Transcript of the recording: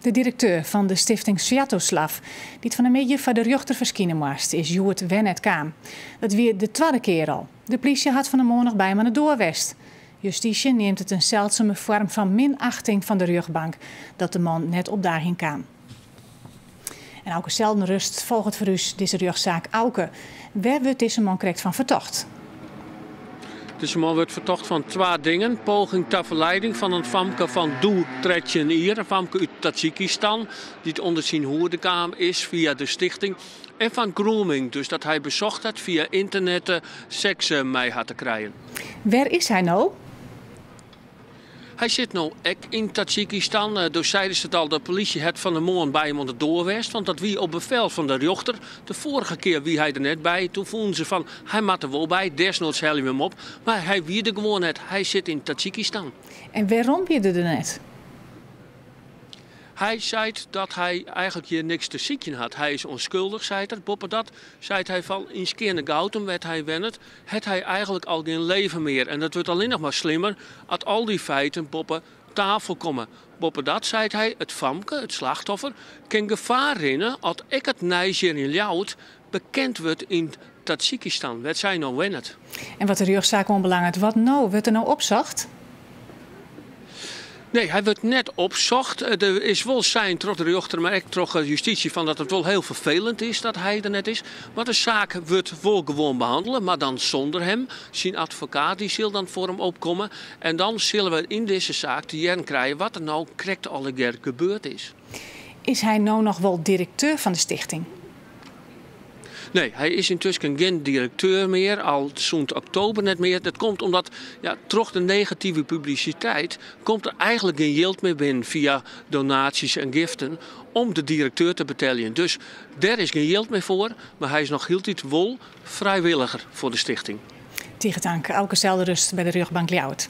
De direkteur fan de stifting Sviatoslav, dy't fan 'e middei foar de rjochter ferskine moast, is hjoed wer net kaam. Dat wie de twadde kear al. De plysje hat fan 'e moarn noch by him oan de doar west. Justysje neamt it in seldsume foarm fan minachting fan de rjochtbank dat de man net opdaagjen kaam. En Auke Zeldenrust folget foar ús dizze rjochtsaak. Auke, wêr wurdt dizze man krekt fan fertocht? Dizze man wurdt fertocht fan twa dingen. Poging ta ferleiding fan in famke fan doe 13 jier, in famke út Tadzjikistan, dy't ûnder syn hoede kaam is fia de stichting. En fan grooming, dus dat hy besocht hat fia ynternet seks mei har te krijen. Wêr is hy no? Hy sit no ek yn Tadzjikistan. Do seidest it al, de polysje hat fan 'e moarn by him oan de doar west, want dat wie op befel fan de rjochter. De foarige kear wie hy der net by. Toen fûnen se fan hy moat der wol by, desnoods helje we him op. Mar hy wie der gewoan net. Hy sit yn Tadzjikistan. En wêrom wie er der net? Hy seit dat hy eigentlik hjir niks te sykjen hat. Hy is ûnskuldich, seit er. Boppedat seit hy fan yn Skearnegoutum, wêr't hy wennet, hat hy eigentlik al gjin leven mear. En dat wurdt allinnich mar slimmer as al dy feiten boppe tafel komme. Boppedat seit hy, it famke, it slachtoffer, kin gefaar rinne as ek it nijs hjir yn Ljouwert bekend wurdt yn Tadzjikistan, wêr't sy no wennet. En wat de rjochtsaak oanbelanget, wat no? Wurdt er no opsocht? Nee, hy wurdt net opsocht. Der is wol sein troch de rjochter, mar ek troch justysje fan dat it wol hiel ferfelend is dat hy der net is. Mar de saak wurdt wol gewoan behannele, mar dan sûnder him. Syn advokaat dy sil dan foar him opkomme. En dan sille we yn dizze saak te hearren krije wat der no krekt allegear gebeurd is. Is hy no noch wol direkteur fan de stichting? Nee, hy is yntusken gjin direkteur mear, al sûnt oktober net mear. Dat komt omdat ja, troch de negative publisiteit komt der eigentlik gjin jild mear binnen fia donaasjes en giften om de direkteur te beteljen. Dus dêr is gjin jild mear foar, mar hy is noch hieltyd wol frijwilliger foar de stichting. Tige tank, Auke Zeldenrust by de rjochtbank Ljouwert.